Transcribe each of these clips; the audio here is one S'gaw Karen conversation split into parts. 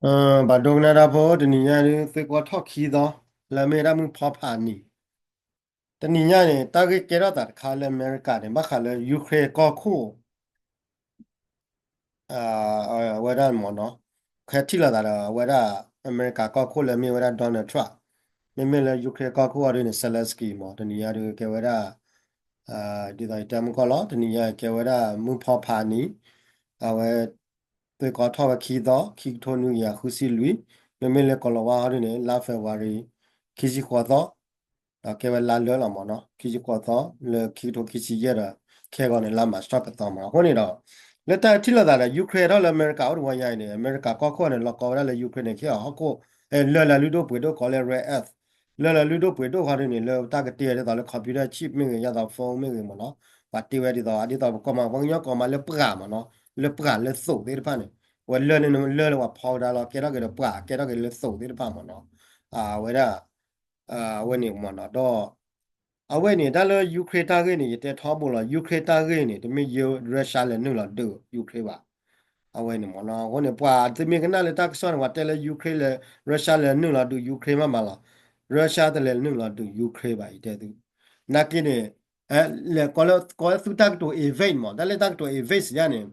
ပှၤဒိကနၣ်တၢ်ဖိ တနံၤညါဒုး သုကွၢ်ထီၣ်ခံသီ လၢမ့ၢ်ဝဲဒၣ်မုၢ်ဖီဖးနံၤ, တနံၤညါန့ၣ် တၢ်ဂ့ၢ်ကဲထီၣ်သးတခါလၢအမဲရကၤန့ၣ် ဘၣ်ဃးလၢ Ukraine ကီၢ်ခိၣ် အဝဲဒၣ်မ့ၢ်နီၤ, ခဲထံၣ်လိာ်သးဒီး အဝဲဒၣ် အမဲရကၤကီၢ်ခိၣ်လၢမ့ၢ်ဝဲဒၣ် Donald Trump, မ့မ့ၢ်လၢ Ukraine ကီၢ်ခိၣ်အီၤဒုးန့ၣ် Zelensky မ့ၢ် တနံၤညါဒုးကဲဝဲဒၣ် ဒ်သိးယတဲမုၢ်ကီၢ်လီၤ, တနံၤညါကဲဝဲဒၣ်မုၢ်ဖီဖးနံၤ, အဝဲ သုကွၢ်ထီၣ်ဝဲခံသီ ခံကထိနွံကယၤဃုဆံလွံၢ်, မ့မ့ၢ်လၢကီၤလၤဝါအီၤဒုးန့ၣ် လါ February ခံဆံဃိးသီ ဒီးကဲဝဲလါလၢလီၤမ့ၢ်နီၤ, ခံဆံဃိးသီ လၢခံကထိခံဆံယဲၢ်ဒီး ခဲဂီၤန့ၣ် လါ March ထီၣ်ကသီမ့ၢ်နီၤ. အဃိန့ၣ်ဒီး လၢတၢ်ထံၣ်လိာ်သးဒီး Ukraine ထီၣ်လၢအမဲရကၤအိၣ်တဝီညါအံၤန့ၣ် အမဲရကၤကီၢ်ခိၣ်န့ၣ် လီၤကီဝဲဒၣ်လၢ Ukraine န့ၣ် ကဟ့ၣ်အီၤဟီၣ်ခိၣ် လၢၢ်လၢလုၢ်ဒိၣ်ပှ့ၤဒိၣ်ကိးလၢ rare earth, လၢၢ်လၢလုၢ်ဒိၣ်ပှ့ၤဒိၣ်ခီဒုးန့ၣ် လၢတၢ်ကတ့ဝဲဒ်သိးလၢ computer chip မ့ၢ်ဂ့ၤ ယသး phone မ့ၢ်ဂ့ၤမ့ၢ်နီၤ, ပှၤတ့ဝဲဒ်သိး ဒ်သိးပကီၢ်မး ပှၤကညီကီၢ်မးလၢပှၢ်မ့ၢ်နီၤ, လၢပှၢ်လၢသိးသ့ၣ်တဖၣ်န့ၣ် ဝဲလၢၢ်န့ၣ်လၢၢ်လၢပှၤဖီကဒါလီၤ ကဲထီၣ်က့ၤဒီးပှၢ် ကဲထီၣ်က့ၤလၢသိးသ့ၣ်တဖၣ်မ့ၢ်နီၤ, အဝဲဒၣ် အဝဲန့ၣ်မ့ၢ်နီၤ ဒီး အဝဲန့ၣ် တၢ်လၢ Ukraine တၢ်ဂ့ၢ်န့ၣ် ယတဲထီဘိလီၤ, Ukraine တၢ်ဂ့ၢ်န့ၣ် တမ့ၢ်ယ Russia လဲၤနုာ်လီၤဒုး Ukraine ဘၣ်. အဝဲန့ၣ်မ့ၢ်နီၤ အဃိန့ၣ် ပှၤသုမ့ၢ်ကနၣ်လၢတၢ်ကစီၣ်န့ၣ် ပှၤတဲလၢ Ukraine လဲၤ Russia လဲၤနုာ်လီၤဒုး Ukraine မးမးလီၤ, Russia တလဲၤနုာ်လီၤဒုး Ukraine ဘၣ် ယတဲသု နာ်က့န့ၣ် လဲၤကိးလၢ ကိးလၢသုတၢ်ကတိၤ invade မ့ၢ် တၢ်လၢတၢ်ကတိၤ invade ယါန့ၣ်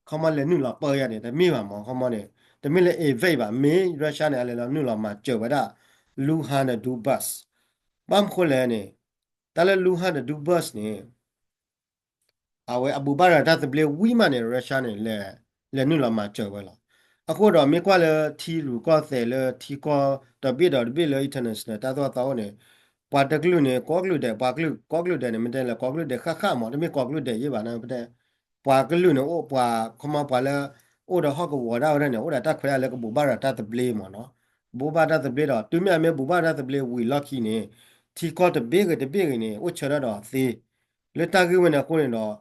ခီမီလဲၤနုာ်လီၤပၢယါန့ၣ် တမ့ၢ်ဘၣ်မ့ၢ် ခီမီန့ၣ် တမ့ၢ်လၢ invade ဘၣ် မ့ၢ် Russia န့ၣ် အလဲၤလီၤနုာ်လီၤမၤစၢၤဝဲဒၣ် Luhansk ဒီး Donbas ဘၣ်မနုၤဃိလဲၣ်န့ၣ် တၢ်လၢ Luhansk ဒီး Donbas န့ၣ် အဝဲအဘူးဘၣ်ရၤတၢ်သဘျ့ဝံၤမးန့ၣ် Russia န့ၣ် လဲၤနုာ်လီၤမၤစၢၤဝဲလီၤ. အဃိဒီးမ့ၢ်ကွၢ်လၢထံရူၢ်ကီၢ်သဲးလၢထံကီၢ်တဘ့ၣ်ဒီးတဘ့ၣ်လၢ international တၢ်သိၣ်တၢ်သီအိၣ်န့ၣ် ပှၤတကလုာ်န့ၣ် ကိးကလုာ်ဒဲး ပှၤကလုာ်ကိးကလုာ်ဒဲးန့ၣ် မ့ၢ်တဲလၢကိးကလုာ်ဒဲးဃၣ်ဃၣ်မ့ၢ် တမ့ၢ်ကိးကလုာ်ဒဲးယဲၢ်ဘၣ်န့ၣ် ပတဲ ပှၤကလုာ်န့ၣ်အိၣ်ပှၤ ခီမီပှၤလၢ အိၣ်ဒီးဟီၣ်ကဝီၤဒၣ်ဝဲဒၣ်န့ၣ် အိၣ်ဒီးတၢ်ခွဲးတၢ်ယာ်လၢကဘူးဘၣ်ရၤတၢ်သဘျ့မ့ၢ်နီၤ, ဘူးဘၣ်တၢ်သဘျ့ဒီး တုၤမ့ၢ်အမ့ၢ်ဘူးဘၣ်တၢ်သဘျ့ဝံၤလီၢ်ခံန့ၣ် ထံကီၢ်တဘ့ၣ်ဂ့ၤတဘ့ၣ်ဂ့ၤန့ၣ် အိၣ်ဆၢထၢၣ်ဒီးသ့ လၢတၢ်ဂ့ၢ်ဝဲန့ၣ်အဃိန့ၣ်ဒီး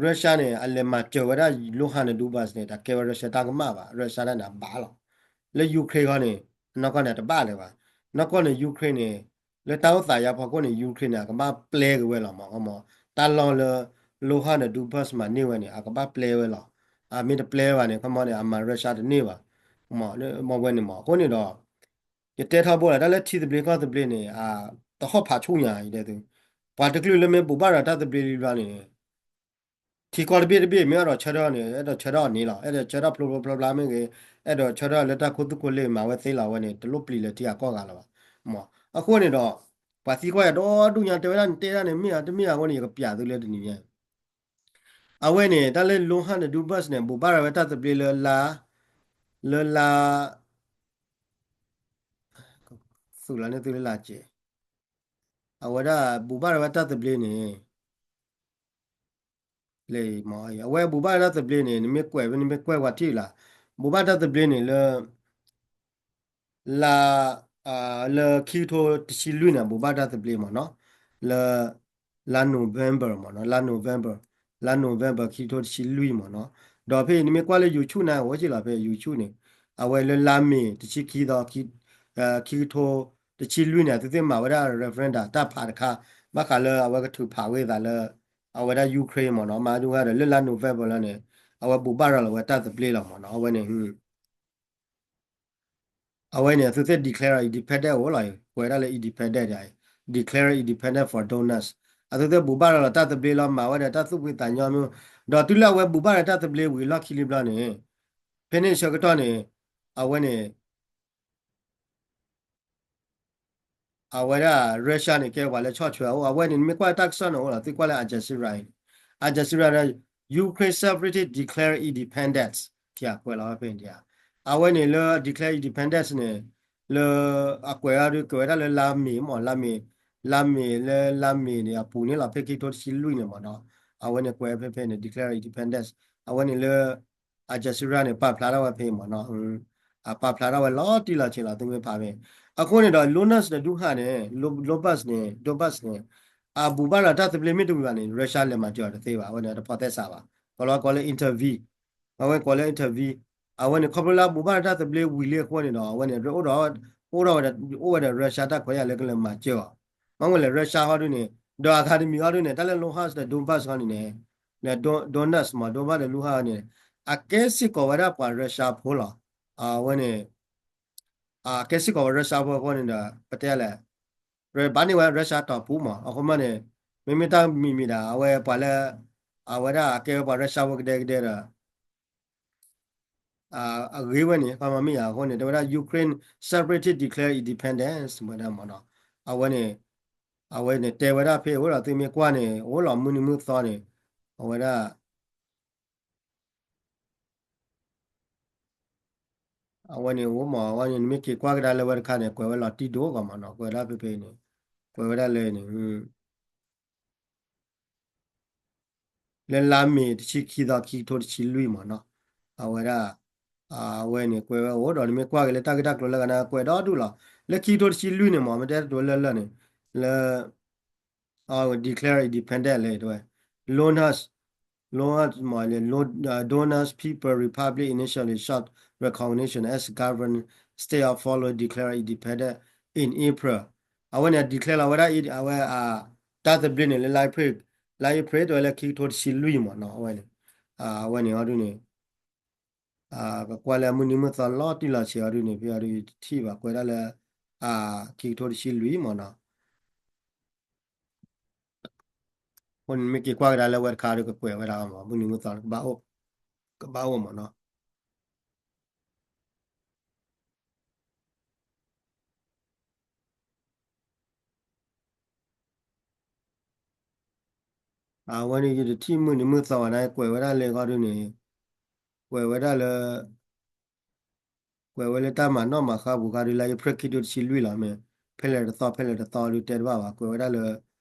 Russia န့ၣ် အလဲၤမၤစၢၤဝဲဒၣ် Luhansk ဒီး Donbas န့ၣ် တၢ်ကဲဝဲ Russia တၢ်ကမၣ်ဘၣ် Russia ဒၣ်န့ၣ်အဘၣ်လီၤ. လၢ Ukraine ခီန့ၣ် နီၢ်ကီၢ်န့ၣ် တဘၣ်လၢၤဘၣ်. နီၢ်ကီၢ်န့ၣ် Ukraine န့ၣ် လၢတၢ်အိၣ်သးယါဖီခိၣ်န့ၣ် Ukraine န့ၣ် အကဘၣ်ပျဲက့ၤဝဲလီၤမ့ၢ် ခီမီ တၢ်လီၢ်လၢ Luhansk ဒီး Donbas မၤန့ၢ်ဝဲန့ၣ် အကဘၣ်ပျဲဝဲလီၤ. အမ့ၢ်တပျဲဘၣ်န့ၣ် ခီမီန့ၣ် အမၤ Russia တန့ၢ်ဘၣ် မ့ၢ်ဝဲန့ၣ်မ့ၢ် အဃိန့ၣ်ဒီး ယတဲထီဘိလီၤ တၢ်လၢထံသဘျ့ကီၢ်သဘျ့န့ၣ် တဟီၣ်ဖးဆူၣ်ညါ ယတဲသု ပှၤတကလုာ်လၢမ့ၢ်ဘူးဘၣ်ရၤတၢ်သဘျ့လံဘျီန့ၣ် ထံကီၢ်တဘ့ၣ်တဘ့ၣ် မ့ၢ်အဲၣ်ဒိးဆၢထၢၣ်န့ၣ် အဲၣ်ဒိးဆၢထၢၣ်အီၤန့ၣ်လီၤ. အဲၣ်ဒိးဆၢထၢၣ်ဖျိဖျိဖျါဖျါမ့ၢ်ဂ့ၤ အဲၣ်ဒိးဆၢထၢၣ်လၢတၢ်ခူသူၣ်ခူလ့ၢ်မၤဝဲသ့လီၤ အဝဲန့ၣ် တလိၣ်ပျံၤလၢၤထံအကီၢ်ဂၤလၢၤဘၣ်. အဃိန့ၣ်ဒီး ပှၤသံကွၢ်ယၤဒီဒူၣ်ညါ တဲဝဲဒၣ်နတဲဒၣ်န့ၣ် မ့ၢ်ဧါတမ့ၢ်ဧါအဃိန့ၣ် ယကပျးသုလၢတနံၤညါ အဝဲန့ၣ် တၢ်လၢ Luhansk ဒီး Donbas န့ၣ် ဘူးဘၣ်ရၤဝဲတၢ်သဘျ့လၢလါ လၢလါ သုးလီၤန့ၢ်သုလၢလါကဲး အဝဲဒၣ်ဘူးဘၣ်ရၤဝဲတၢ်သဘျ့န့ၣ် လၢမ့ၢ် အဝဲဘူးဘၣ်ရၤတၢ်သဘျ့န့ၣ် နမ့ၢ်ကွဲးဝဲ နမ့ၢ်ကွဲးဝဲထံၣ်လၢ ဘူးဘၣ်တၢ်သဘျ့န့ၣ်လၢ လါ လၢခံကထိတဆံလွံၢ်န့ၣ် ဘူးဘၣ်တၢ်သဘျ့မ့ၢ်နီၤ လၢ လါ November မ့ၢ်နီၤ လါ November လါ November ခံကထိတဆံလွံၢ်မ့ၢ်နီၤ ဒီးဖဲအံၤ နမ့ၢ်ကွၢ်လၢ YouTube န့ၣ် အိၣ်က့ၤလီၤဖဲ YouTube န့ၣ် အဝဲလၢလါမ့ၤတဆံခံသီ ခံကထိတဆံလွံၢ်န့ၣ် အသုသ့ၣ်မၤဝဲဒၣ် referendum တၢ်ဖးတခါ ဘၣ်ဃးလၢအဝဲကထုးဖးဝဲသးလၢ အဝဲဒၣ် Ukraine မ့ၢ်နီၤ မၤဒုးဝဲဒီးလၢလါ November လီၤန့ၣ် အဝဲဘူးဘၣ်ရၤလီၤဝဲတၢ်သဘျ့လီၤမ့ၢ်နီၤ အဝဲန့ၣ် အဝဲန့ၣ် အသုသ့ၣ် declare independent အိၣ်လီၤ ကွဲးဒၣ်လၢ independent ဒ်အံၤ declare independent for Donbas အသုသ့ၣ်ဘူးဘၣ်ရၤလီၤတၢ်သဘျ့လီၤ မၤဝဲဒီးတၢ်သူၣ်ဖှံသးညီမ့ၢ် ဒီးတုၤလၢအဝဲဘူးဘၣ်ရၤတၢ်သဘျ့ဝံၤလီၢ်ခံလံဘျီန့ၣ် ဖဲန့ၣ်ဆၢကတီၢ်န့ၣ် အဝဲန့ၣ် အဝဲဒၣ် Russia န့ၣ် ကဲပှၤလၢဆီၣ်ထွဲအအိၣ် အဝဲန့ၣ် နမ့ၢ်ကွၢ်တၢ်ကစီၣ်န့ၣ်အိၣ်လီၤ သုကွၢ်လၢ Al Jazeera အံၤ Al Jazeera န့ၣ် Ukraine separatist declare independence ထံအကွဲးလီၤဖဲန့ၣ် အဝဲန့ၣ်လၢ declare independence န့ၣ် လၢ အကွဲးအီၤဒုး ကွဲးဝဲဒၣ်လၢလါမ့ၤမ့ၢ် လါမ့ၤ လါမ့ၤလၢလါမ့ၤန့ၣ် အပူၤန့ၣ်လီၤ ဖဲခံကထိတဆံလွံၢ်န့ၣ်မ့ၢ်နီၤ အဝဲန့ၣ်ကွဲးဖဲဖဲန့ၣ် declare independence အဝဲန့ၣ်လၢ Al Jazeera န့ၣ် ပာ်ဖျါထီၣ်ဝဲဖဲမ့ၢ်နီၤ အပာ်ဖျါထီၣ်ဝဲလီၤတံၢ်လီၤဆဲးလီၤ သုမ့ၢ်ဖးဖဲ အဃိန့ၣ်ဒီး Donbas န့ၣ် ဒုးဟးန့ၣ် Donbas န့ၣ် Donbas န့ၣ် အဘူးဘၣ်လီၤတၢ်သဘျ့မ့ၢ်တဝံၤဘၣ်န့ၣ် Russia လဲၤမၤစၢၤအီၤတသ့ဘၣ် အဝဲန့ၣ် တဖီသဲစးဘၣ် ကလီၤကိးလၢ intervene အဝဲကိးလၢ intervene အဝဲန့ၣ် ခီဖျိလၢအဘူးဘၣ်လီၤတၢ်သဘျ့ဝံၤလံအဃိန့ၣ်ဒီး အဝဲန့ၣ် အိၣ်ဒီး အိၣ်ဒီးဝဲဒီး Russia တၢ်ခွဲးယာ်လၢကလဲၤမၤစၢၤအီၤ မ့ၢ်ဝဲလဲၣ် Russia ဟီဒုန့ၣ် ဒီးအဂၤတမံၤဟီဒုန့ၣ် တၢ်လၢ Luhansk ဒီး Donbas ဟီန့ၣ်န့ၣ် Donetsk မ့ၢ် Donbas ဒီး Luhansk န့ၣ် အကဲစ့ၢ်ကီးဝဲဒၣ်ပှၤ Russia ဖိလီၤ အဝဲန့ၣ် ကဲစ့ၢ်ကီးဝဲ Russia ဖိအဃိန့ၣ်ဒီး ပတဲလဲၣ်, ဘၣ်န့ၢ်ဝဲ Russia တီၢ်ပူၤမး အဃိမးန့ၣ် မ့မ့ၢ်တၢ်မံၤမံၤဒၣ် အဝဲပှၤလၢ အဝဲဒၣ်ကဲဝဲပှၤ Russia ဖိကဒဲကဒဲဒီး အဂ့ၤဝဲန့ၣ် ခီမ့ၢ်ယၤအဃိန့ၣ် တဲဝဲဒၣ် Ukraine separatist declare independence ဝဲဒၣ်မးနီၤ, အဝဲန့ၣ် အဝဲန့ၣ် တဲဝဲဒၣ်ဖဲအအိၣ်ဒီး သုမ့ၢ်ကွၢ်န့ၣ် အိၣ်လီၤမုၢ်နံၤမုၢ်သီန့ၣ် အဝဲဒၣ် အဝဲန့ၣ်အိၣ်မး အဝဲန့ၣ် နမ့ၢ်က့ၤကွၢ်ကဒါလၢဝဲတခါန့ၣ် ကွဲးဝဲလီၤတံၢ်ဒိၣ်ကီးမးနီၤ, ကွဲးဒၣ်ဖဲဖဲန့ၣ် ကွဲးဝဲဒၣ်လၢန့ၣ် လၢလါမ့ၤတဆံခံသီ ခံကထိတဆံလွံၢ်မးနီၤ, အဝဲဒၣ် အဝဲန့ၣ် ကွဲးဝဲအိၣ်ဒီး နမ့ၢ်ကွၢ်က့ၤလၢတၢ်ဂ့ၢ်တၢ်ကျိၤလၢကနၣ် ကွဲးဒီဒူၣ်လီၤ. လၢခံကထိတဆံလွံၢ်န့ၣ်မး မ့ၢ်တဲတတိၤလၢလၢန့ၣ် လၢ declare independent လဲၣ် တဲဝဲ Luhansk, Luhansk မး Donetsk People Republic initially sought recognition as sovereign state of following declare independent in April. အဝဲန့ၣ် declare လီၤဝဲဒၣ် အဝဲ တၢ်သဘျ့န့ၣ် လၢလါအ့ဖြ့ၣ်, လါအ့ဖြ့ၣ် တဲဝဲလၢခံကထိတဆံလွံၢ်မးနီၤ, အဝဲန့ၣ် အဝဲန့ၣ်အီၤဒုန့ၣ် ကကွၢ်လၢမုၢ်နံၤမုၢ်သီလီၤတံၢ်လီၤဆဲးအီၤဒုန့ၣ် ဖဲအီၤဒုတထံၣ်ဘၣ် ကွဲးဒၣ်လၢ ခံကထိတဆံလွံၢ်မးနီၤ. အဃိန့ၣ် မ့ၢ်က့ၤကွၢ်ကဒါလၢဝဲတခါဒီး ကကွဲးဝဲဒၣ်မး မုၢ်နံၤမုၢ်သီ ကဘၣ်အိၣ်မးနီၤ. အဝဲန့ၣ် ယတထံၣ်မုၢ်နံၤမုၢ်သီဘၣ်န့ၣ် ကွဲးဝဲဒၣ်လၢဂီၢ်ဒုန့ၣ် ကွဲးဝဲဒၣ်လၢ ကွဲးဝဲလၢတၢ်မၤနီၣ်မၤဃါပူၤခါဒုလၢ အ့ဖြ့ၣ်ခံကထိတဆံလွံၢ်လီၤ မ့ၢ် ဖဲလဲၣ်တသီ ဖဲလဲၣ်တသီဒုတဲတဘၣ်ဘၣ် ကွဲးဝဲဒၣ်လၢ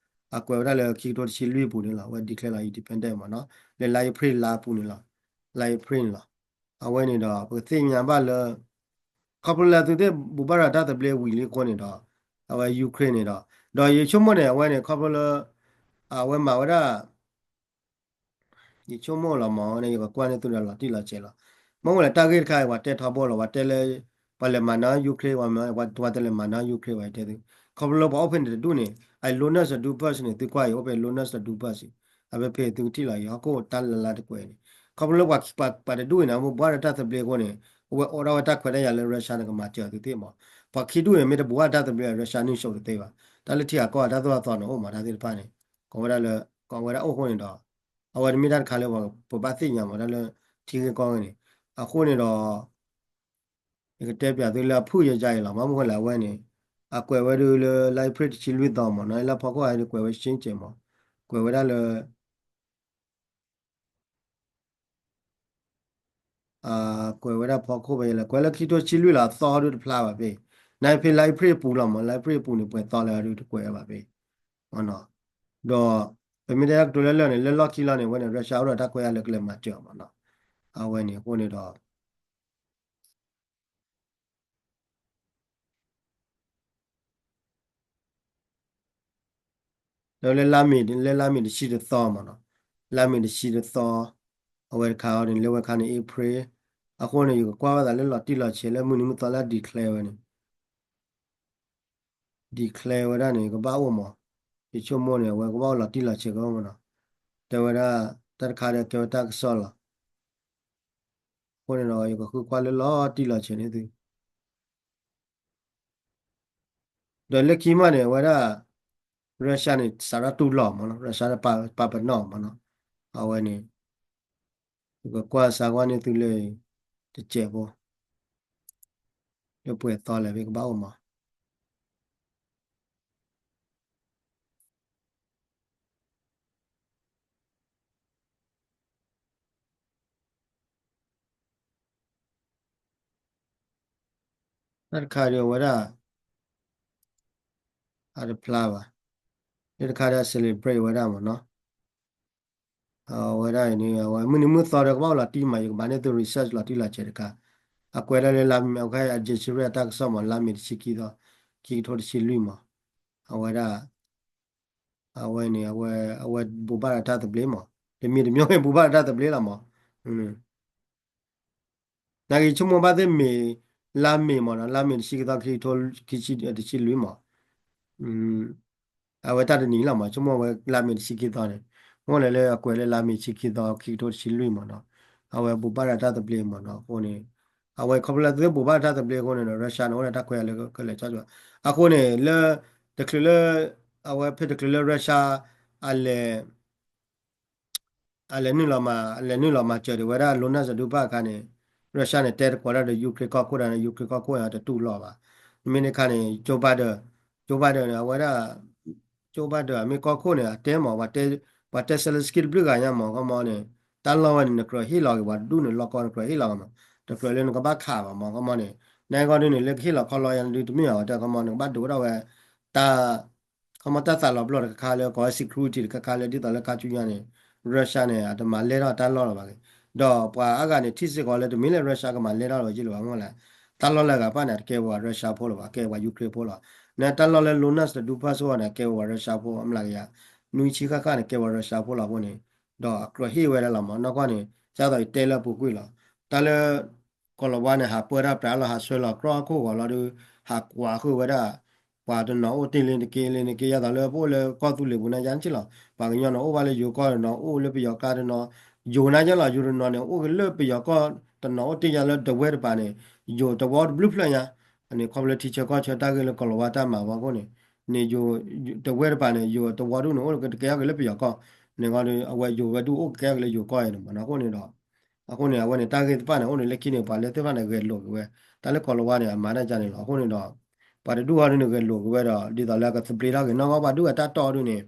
အကွဲးဝဲဒၣ်လၢခံကထိတဆံလွံၢ်ပူၤန့ၣ်လီၤ အဝဲ declare လီၤ independent မးနီၤ လၢလါအ့ဖြ့ၣ်လါပူၤန့ၣ်လီၤ လါအ့ဖြ့ၣ်န့ၣ်လီၤ အဝဲန့ၣ်ဒီး ပကသ့ၣ်ညါဘၣ်လၢ ခီဖျိလၢသုသ့ၣ်ဘူၣ်ဘၣ်ဒီးတၢ်သဘျ့ဝံၤလံအဃိန့ၣ်ဒီး အဝဲ Ukraine န့ၣ်ဒီး ဒီးယဆိကမိၣ်န့ၣ် အဝဲန့ၣ် ခီဖျိလၢ အဝဲမၤဝဲဒၣ် ယဆိကမိၣ်လီၤမး ယကကွၢ်န့ၢ်သုဒီးလီၤတံၢ်လီၤဆဲးလီၤ. မ့ၢ်အိၣ်လၢတၢ်ဂ့ၢ်တခါအံၤ ပှၤတဲထီဘိလီၤ ပှၤတဲလၢ ပှၤလဲၤမၤနၢၤ Ukraine ပှၤတဲလဲၤမၤနၢၤ Ukraine ပှၤတဲသု ခီဖျိလၢပှၤအိၣ်ဖဲန့ၣ်တဒူၣ်န့ၣ် အ Luhansk တဒူၣ်ဘၢၣ်စ့ၢ်န့ၣ် သုကွၢ်အံၤ အိၣ်ဖဲ Luhansk တဒူၣ်ဘၢၣ်စ့ၢ် အဖဲဖဲသုကထံၣ်လီၤအံၤ ဟီၣ်ခိၣ်တၢ်လၢလါတကွဲးန့ၣ် ခီဖျိလၢပှၤတဒူၣ်အံၤန့ၣ် အဝဲဘှါဒီးတၢ်သဘျ့အဃိန့ၣ် အဝဲအိးထီၣ်ဝဲတၢ်ခွဲးတၢ်ယာ်လၢ Russia န့ၣ် ကမၤစၢၤသုသ့ၣ်မး ပှၤခံဒူၣ်အံၤမ့ၢ်တဘှါတၢ်သဘျ့ Russia န့ၣ် ဆိးတသ့ဘၣ် တၢ်လၢထံဂၤကီၢ်ဂၤတၢ်သိၣ်တၢ်သီန့ၣ်အိၣ်မး တၢ်သ့ၣ်တဖၣ်န့ၣ် ကိးဝဲဒၣ်လၢ ကိးဝဲဒၣ်အိၣ်အဃိန့ၣ်ဒီး အဝဲတမ့ၢ်တၢ်တခါလၢပဘၣ်သ့ၣ်ညါမး တၢ်လၢထံဂ့ၢ်ကီၢ်ဂ့ၢ်န့ၣ် အဃိန့ၣ်ဒီး ယကတဲပၠးသုလၢအဖုၣ်ယယါအံၤလီၤ မ့ၢ်မနုၤဃိလဲၣ် အဝဲန့ၣ် အကွဲးဝဲဒၣ်လၢ လါအ့ဖြ့ၣ်တဆံလွံၢ်သီမးနီၤ လၢဖီခိၣ်အံၤဒုး ကွဲးဝဲ ရှင်းကျင်း မး ကွဲးဝဲဒၣ်လၢ ကွဲးဝဲဒၣ်ဖီခိၣ်ဖဲလဲၣ် ကွဲးလၢခံကထိတဆံလွံၢ်လီၤ အသီဒုးတဖျါဘၣ်ဖဲ နဖဲလါအ့ဖြ့ၣ်အပူၤလီၤမး လါအ့ဖြ့ၣ်အပူၤန့ၣ် ပှဲၤသီလၢဒုးတကွဲးဘၣ်ဖဲ ဒီး ပမ့ၢ်တဲတၢ်ကတိၤလၢလၢာ်န့ၣ် လၢလီၢ်ခံလီၤန့ၣ် အဝဲန့ၣ် Russia အိၣ်ဒီးတၢ်ခွဲးတၢ်ယာ်လၢကလဲၤမၤစၢၤမးနီၤ အဝဲန့ၣ်အဃိန့ၣ်ဒီး ဒီးလၢလါမ့ၤ လၢလါမ့ၤတဆံတသီမးနီၤ, လါမ့ၤတဆံတသီ အဝဲတခါအံၤန့ၣ် လၢဝဲခါန့ၣ် April အဃိန့ၣ် ယကကွၢ်ဘၣ်သးလၢလီၤတံၢ်လီၤဆဲးလၢမုၢ်နံၤမုၢ်သီလၢ declare ဝဲန့ၣ် declare ဝဲဒၣ်န့ၣ် ကဘၣ်အိၣ်မး, ယဆိကမိၣ်န့ၣ် အဝဲကဘၣ်အိၣ်လီၤတံၢ်လီၤဆဲးကမးနီၤ, တဲဝဲဒၣ် တၢ်တခါဒီးကဲဝဲတၢ်ကစီၣ်လီၤ. အဃိန့ၣ်ဒီး ယကဃုကွၢ်လၢလီၤတံၢ်လီၤဆဲးန့ၣ်သု ဒီးလၢခံမးန့ၣ် အဝဲဒၣ် Russia န့ၣ် စးထီၣ်တူၢ်လိာ်မးနီၤ, Russia ပာ်ပနီၣ်မးနီၤ, အဝဲန့ၣ် ယကကွၢ်စါကွၢ်န့ၢ်သုလၢ တစဲးဖိ လၢပှဲၤသီလဲၣ် ဖဲကဘၣ်အိၣ်မး တၢ်တခါဒီးအဝဲဒၣ် အတဖျါဘၣ်, လၢတခါဒီး celebrate ဝဲဒၣ်မးနီၤ, အဝဲဒၣ်အံၤန့ၣ် အဝဲမုၢ်နံၤမုၢ်သီဒီးကဘၣ်အိၣ်လီၤတံၢ်မး, ယကဘၣ်န့ၢ်သု research လီၤတံၢ်လီၤဆဲးတခါ, အကွဲးဒၣ်လၢ လါမ့ၤ အခဲအံၤ Al Jazeera တၢ်ကစီၣ်မး လါမ့ၤတဆံခံသီ ခံကထိတဆံလွံၢ်မး, အဝဲဒၣ် အဝဲန့ၣ် အဝဲ အဝဲဘူၣ်ဘၣ်ဒီးတၢ်သဘျ့မး, တမံၤတမံၤဝဲဘူၣ်ဘၣ်ဒီးတၢ်သဘျ့လီၤမး, နာ်က့ဆိကမိၣ်ဘၣ်သ့ၣ်မ့ၢ် လါမ့ၤမးနီၤ, လါမ့ၤတဆံခံသီ ခံကထိတဆံလွံၢ်မး, အဝဲတၢ်တနံၤလီၤမး, ဆိကမိၣ်ဝဲလါမ့ၤတဆံခံသီန့ၣ်, မ့ၢ်လဲၣ်လၢအကွဲးလၢလါမ့ၤတဆံခံသီ ခံကထိတဆံလွံၢ်မးနီၤ, အဝဲဘူၣ်ဘၣ်ဒီးတၢ်သဘျ့မးနီၤ, အဃိန့ၣ် အဝဲခီဖျိလၢသုဘိးဘၣ်တၢ်သဘျ့အဃိန့ၣ်ဒီး Russia န့ၣ် အိၣ်ဒီးတၢ်ခွဲးယာ်လၢကလဲၤကၠီကၠီ အဃိန့ၣ် လၢ တချုးလၢ အဝဲဖဲတချုးလၢ Russia အလဲၤ အလဲၤနုာ်လီၤမၤ အလဲၤနုာ်လီၤမၤစၢၤဒံးဝဲဒၣ် Luhansk ဒူဘၣ်အခါန့ၣ် Russia န့ၣ် တဲသကိးတၢ်ဒီး Ukraine ကီၢ်ခိၣ်ဒီး Ukraine ကီၢ်ခိၣ်န့ၣ် တတူၢ်လိာ်ဘၣ်. မ့မ့ၢ်န့ၣ်အခါန့ၣ် Joe Biden, Joe Biden န့ၣ် အဝဲဒၣ် Joe Biden အမ့ၢ်ကီၢ်ခိၣ်န့ၣ် အတဲမး ပှၤတဲ Zelensky တဘျုးဂၤညါမး ကမီန့ၣ် တၢ်လီၢ်ဝဲန့ၣ် နကြၢးဟ့ၣ်လီၤက့ၤပှၤတဒူၣ်န့ၣ် လီၢ်ကီၢ်နကြၢးဟ့ၣ်လီၤက့ၤမး တကြၢးလၢနကဘၣ်ခးဘၣ်မး ကမီန့ၣ် နဂီၢ်ဒုန့ၣ် လၢကဟ့ၣ်လီၤခီလီၤယါဒုတမ့ၢ်ဘၣ် ဝဲတဲကမီန့ၣ် ကဘၣ်ဒိးဝဲဒၣ်ဝဲ တၢ် ခီမီတၢ်သးလီၤပျီၢ်တခါခါလၢကိးဝဲ security တခါခါလၢဒ်သိးလၢခါဆူညါန့ၣ် Russia န့ၣ် အတမၤလဲၢ်ထီၣ်တၢ်လီၢ်လၢၤဘၣ်က့ၤ ဒီးပှၤအါဂၤန့ၣ် ထံၣ်စ့ၢ်ကီးလၢတမ့ၢ်လၢ Russia ကမၤလဲၢ်ထီၣ်လၢၤဘၣ်က့ၤလၢၤဘၣ်မ့ၢ်လဲၣ် တၢ်လီၢ်လၢအဂၤတဖၣ်န့ၣ် အတကဲဝဲ Russia ဖိလၢၤဘၣ် ကဲဝဲ Ukraine ဖိလီၤ. နတၢ်လီၢ်လၢ Luhansk ဒူဘၣ်ဆိန့ၣ် ကဲဝဲ Russia ဖိ အမျးကယၤ နွံဆံဃၣ်ဃၣ်န့ၣ် ကဲဝဲ Russia ဖိလီၤအဃိန့ၣ် ဒီးအကြၢးဟ့ၣ်ဝဲဒၣ်လီၤမး နီၢ်ကီၢ်န့ၣ် ဒ်သိးယတဲလၢအပူၤကွံာ်လီၤ. တၢ်လၢ ကီၤလၤဝါန့ၣ် ဟးပၢတၢ်ပြးလီၤ ဟးဆှၢလီၤကြီၢ်အခိၣ်ဂီၤလီၤဒီး ဟးကွၢ်ဃုာ်ဝဲဒၣ် ပှၤတနီၤအိၣ်တ့ၢ်လံတက့ၢ်လံတက့ၢ် ယၤသိးလၢပအိၣ်လၢကီၢ်သူလ့ၤပူၤန့ၣ် ယါန့ၣ်လီၤ. ပှၤကညီန့ၣ်အိၣ်ဘၣ်လၢယိၤကီၢ်တနီၤ အိၣ်လၢပယီၤကျါတနီၤ ယိၤန့ၣ်လီၤ ယိၤတနီၤန့ၣ် အိၣ်က့ၤလၢပယီၤကီၢ်တနီၤ အိၣ်တ့ၢ်ယါလၢဒဝဲၢ်တပၤန့ၣ် ယိၤတဝီတဘျုးဖျၢၣ်ညါ အန့ၣ် ခီဖျိလၢထံဆၢကီၢ်ဆၢတၢ်ဂ့ၢ်လၢကီၤလၤဝါတၢ်မၤဝဲအဃိန့ၣ် န့ၣ် ယိၤတဝဲၢ်တပၤန့ၣ် ယိၤတဝီဒူၣ်န့ၣ် အိၣ်ကကဲထီၣ်က့ၤလၢပယီၤကီၢ် န့ၣ်ဂီၢ်ဒီး အဝဲယိၤဝဲဒူၣ်အိၣ်ကကဲထီၣ်က့ၤလၢယိၤကီၢ်အံၤန့ၣ်မး အဃိန့ၣ်ဒီး အဃိန့ၣ် အဝဲန့ၣ် တၢ်ဂ့ၢ်တဖၣ်န့ၣ် အိၣ်ဒ်လၢခံန့ၣ် ပှၤလၢသ့ၣ်တဖၣ်န့ၣ် ဂဲၤလိာ်က့ၤဝဲ တၢ်လၢကီၤလၤဝါန့ၣ် အမၤတၢ်ကန့ၣ်လီၤ. အဃိန့ၣ်ဒီး ပှၤတဒူၣ်အီၤဒ်န့ၣ် ဂဲၤလိာ်က့ၤဝဲဒီး ဒ်သိးလၢကသဘျ့ထီၣ်က့ၤ နီၢ်ကီၢ်ပှၤဒူၣ်အတၢ်တီအီၤဒ်န့ၣ်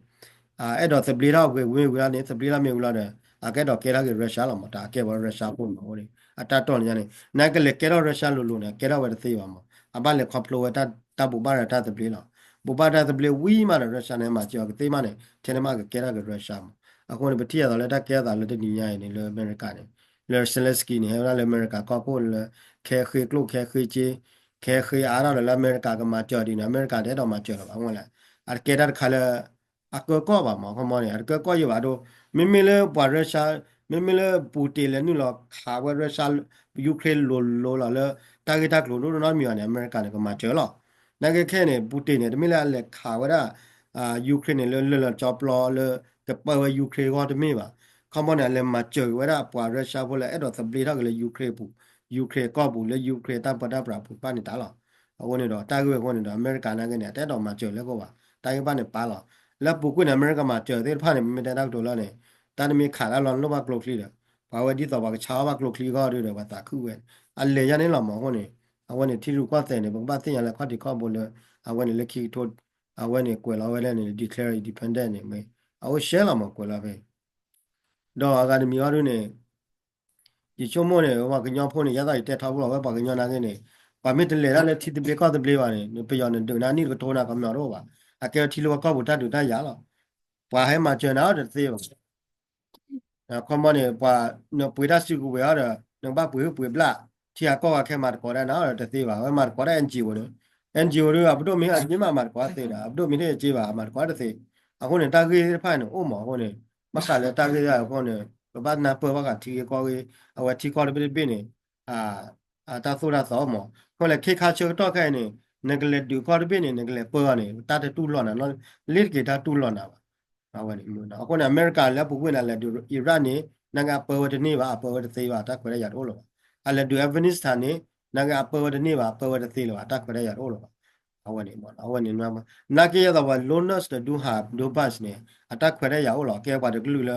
အဲၣ်ဒိးသဘျ့ထီၣ်က့ၤဝံၤဝံၤလီၤန့ၣ် သဘျ့ထီၣ်မ့ၢ်ဝံၤလီၤဒီး အကအဲၣ်ဒိးကဲထီၣ်က့ၤ Russia လီၤမး တၢ်အကဲဝဲ Russia ဖိမး အဃိန့ၣ် အတၢ်တီန့ၣ်န့ၣ် နကလဲၤကဲထီၣ် Russia လိၤလိၤန့ၣ် ကဲထီၣ်ဝဲတသ့ဘၣ်မး အဘၣ်လဲၤခီဖျိဝဲတၢ်ဘိးဘၣ်ဒီးတၢ်သဘျ့လီၤ. ဘိးဘၣ်တၢ်သဘျ့ဝံၤမးဒီး Russia န့ၣ် မၤစၢၤအီၤကသ့မးန့ၣ် ထဲန့ၣ်မးကကဲထီၣ်က့ၤ Russia မး အဃိန့ၣ် ပထံၣ်အသးလၢတၢ်ကဲထီၣ်သးလၢတနံၤညါအံၤန့ၣ် လၢအမဲရကၤန့ၣ် လၢ Zelensky န့ၣ် ဟဲဝဲဒၣ်လၢအမဲရကၤကီၢ်ခိၣ်လၢ ခဲဃ့ကျိၣ်ခဲဃ့စ့ ခဲဃ့အါထီၣ်ဒီးလၢအမဲရကၤကမၤစၢၤဒ်န့ၣ် အမဲရကၤတအဲၣ်ဒိးမၤစၢၤလၢၤဘၣ် အဝဲလဲၣ် အတကဲတၢ်တခါလၢ အကၢကီၢ်ဘၣ်မး ခီမီန့ၣ် အတကၢကီၢ်ယံၤဘၣ်ဒိ မ့မ့ၢ်လၢပှၤ Russia မ့မ့ၢ်လၢ Putin လဲၤနုာ်လီၤခးဝဲ Russia Ukraine လိၤလိၤလီၤလၢ တၢ်ဂ့ၢ်တၢ်ကျိၤဒိၣ်ဒိၣ်နီတမံၤဘၣ်န့ၣ် အမဲရကၤန့ၣ် ကမၤစၢၤလီၤ. နာ်က့ခဲအံၤန့ၣ် Putin န့ၣ် တမ့ၢ်လၢအလဲၤခးဝဲဒၣ် Ukraine န့ၣ် လၢလၢလီၤကၠီပျီလၢ ကပၢဝဲ Ukraine ဂီၢ်တမ့ၢ်ဘၣ်. ခီမီန့ၣ် အလဲၤမၤစၢၤက့ၤဝဲဒၣ်ပှၤ Russia ဖိလၢအဲၣ်ဒိးသဘျ့ထီၣ်က့ၤလၢ Ukraine ပူၤ Ukraine ကီၢ်ပူၤလၢ Ukraine တၢ်ပၢတၢ်ပြးပူၤတဖၣ်န့ၣ်တၢ်လီၤ. အဃိန့ၣ်ဒီး တၢ်ဂ့ၢ်ဝဲအဃိန့ၣ်ဒီး အမဲရကၤနာ်က့န့ၣ် အတအဲၣ်ဒိးမၤစၢၤလၢအဃိဘၣ်. တၢ်ဂ့ၢ်ဘၣ်န့ၣ်ပာ်လီၤ. လၢအပူၤကွံာ်န့ၣ် အမဲရကၤမၤစၢၤသ့ၣ်တဖၣ်န့ၣ် ပမ့ၢ်တဲတၢ်ကတိၤလၢန့ၣ် တၢ်တမ့ၢ်ခးတၢ်လီၤလိၣ်ဘၣ်ကျိချံဒီး ပှၤဝဲဒ်သိးပှၤကဆါအီၣ်ဘၣ်ကျိချံအဂီၢ်ဒီး ပှၤသးခုဝဲ အလဲၤယါန့ၣ်လီၤမး အဃိန့ၣ် အဝဲန့ၣ်ထံရူၢ်ကီၢ်သဲးန့ၣ် ပကဘၣ်သ့ၣ်ညါလၢခီၣ်ထံးခီၣ်ဘိလၢ အဝဲန့ၣ်လၢခံကထိ အဝဲန့ၣ်ကွဲးလီၤဝဲဒၣ်န့ၣ် declare independent န့ၣ် အအိၣ်ရှဲလီၤမးကွဲးလီၤဖဲ ဒီးအဂၤတမံၤအီၤဒ်န့ၣ် ယဆိကမိၣ်န့ၣ် ပှၤကညီဖိန့ၣ် ယသးယတဲထီဘိလီၤဝဲပှၤကညီနာ်က့န့ၣ် ပှၤမ့ၢ်တလဲၤတၢ်လၢထံသဘျ့ကီၢ်သဘျ့ဘၣ်န့ၣ် ပယီၤန့ၣ်ဒုးနၤနံၣ်တကထိနၤကမျၢၢ်တအိၣ်ဘၣ်. အကဲထံလၢဝဲကီၢ်ပူၤတၢ်ဒုးတၢ်ယၤလီၤ. ပှၤဟဲမၤစၢၤနၤအီၤတသ့ဘၣ်. ခီမီန့ၣ် ပှၤနပှ့ၤတၢ်စုကဝဲၤအီၤဒီး နကဘၣ်ပှ့ၤဟုၣ်ပှ့ၤဘျၣ် ထံဂၤကီၢ်ဂၤခဲမၤသကိးတၢ်နၤအီၤဒီးတသ့ဘၣ်. ဝဲမၤသကိးတၢ် NGO န့ၣ် NGO ဒီး အပဒိၣ်မ့ၢ်အက့မး မၤသကိးတၢ်သ့ဒီး အပဒိၣ်မ့ၢ်ထဲအက့ဘၣ် မၤသကိးတၢ်တသ့. အဃိန့ၣ် တၢ်ဂ့ၢ်သ့ၣ်တဖၣ်န့ၣ် အိၣ်မးအဃိန့ၣ် ဘၣ်ဃးလၢတၢ်ဂ့ၢ်အဃိန့ၣ် ပဘၣ်နၢ်ပၢၢ်ဘၣ်ဃးထံဂ့ၢ်ကီၢ်ဂ့ၢ် အဝဲထံကီၢ်တဘ့ၣ်တဘ့ၣ်န့ၣ် တၢ်သိၣ်တၢ်သီမး. အဃိလဲၣ် ခဲခါဆၢကတီၢ်ခဲအံၤန့ၣ် နကလဲၤဒုးကီၢ်တဘ့ၣ်န့ၣ် နကလဲၤပၢအီၤန့ၣ် တၢ်တတူၢ်လိာ်နၤ လ့ၤတက့ၤတၢ်တူၢ်လိာ်နၤဘၣ်. အဝဲန့ၣ် အဃိန့ၣ် အမဲရကၤလၢအပူၤကွံာ်န့ၣ် အလဲၤဒုး Iraq န့ၣ် နာ်က့အပၢဝဲတန့ၢ်ဘၣ် အပၢဝဲတသ့ဘၣ် တၢ်ခွဲးတၢ်ယာ်တအိၣ်လၢၤဘၣ်. အလဲၤဒုး Afghanistan န့ၣ် နာ်က့အပၢဝဲတန့ၢ်ဘၣ် အပၢဝဲတသ့လၢၤဘၣ် တၢ်ခွဲးတၢ်ယာ်တအိၣ်လၢၤဘၣ်. အဝဲန့ၣ် အဝဲန့ၣ် နာ်က့ယဲသိးပှၤ Luhansk ဒီး Donbas န့ၣ် အတၢ်ခွဲးတၢ်ယာ်အိၣ်လီၤ ကဲပှၤတကလုာ်လၢ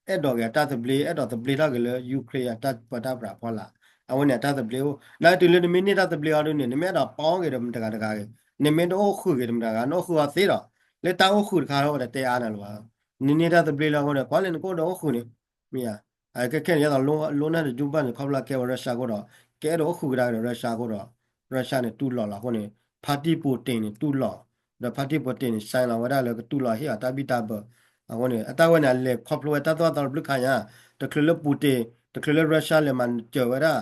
အဲၣ်ဒိးက့ၤအတၢ်သဘျ့ အဲၣ်ဒိးသဘျ့ထီၣ်က့ၤလၢ Ukraine အတၢ်ပၢတၢ်ပြးဖီလာ် အဝဲန့ၣ်အတၢ်သဘျ့အိၣ် နာ်က့တုၤလၢနမ့ၢ်န့ၢ်တၢ်သဘျ့အီၤဒ်န့ၣ် နမ့ၢ်အဲၣ်ဒိးပီက့ၤဒီးမတၤဂၤတဂၤဂ့ၤ နမ့ၢ်တအိၣ်ဃုာ်က့ၤဒီးမတၤဂၤ နအိၣ်ဃုာ်အီၤသ့ဒီး လၢတၢ်အိၣ်ဃုာ်တခါလၢပှၤတတဲအါနၤလၢၤဘၣ်. နန့ၢ်တၢ်သဘျ့လၢအဃိဒီး ကွၢ်လၢနကအိၣ်ဒီးအိၣ်ဃုာ်န့ၣ် မ့ၢ်ဧါ. ခဲခဲန့ၣ် ယဲသိး Luhansk ဒီး Donbas န့ၣ် ခီဖျိကဲဝဲ Russia အဃိဒီး ကအဲၣ်ဒိးအိၣ်ဃုာ်ကဒါက့ၤဒီး Russia အဃိဒီး Russia န့ၣ် တူၢ်လိာ်လီၤအဃိန့ၣ် ဖါတံၢ် Putin န့ၣ် တူၢ်လိာ် ဒီးဖါတံၢ် Putin န့ၣ် sign လီၤဝဲဒၣ်လၢကတူၢ်လိာ်ဟ့ၣ်အီၤတၢ်ဘံၣ်တၢ်ဘၢ အဃိန့ၣ် အတၢ်ဝဲန့ၣ် အလဲၤခီဖျိဝဲတၢ်သိၣ်တၢ်သီတဘျုးခါညါ တချုးလၢ Putin တချုးလၢ Russia လဲၤမၤစၢၤဝဲဒၣ်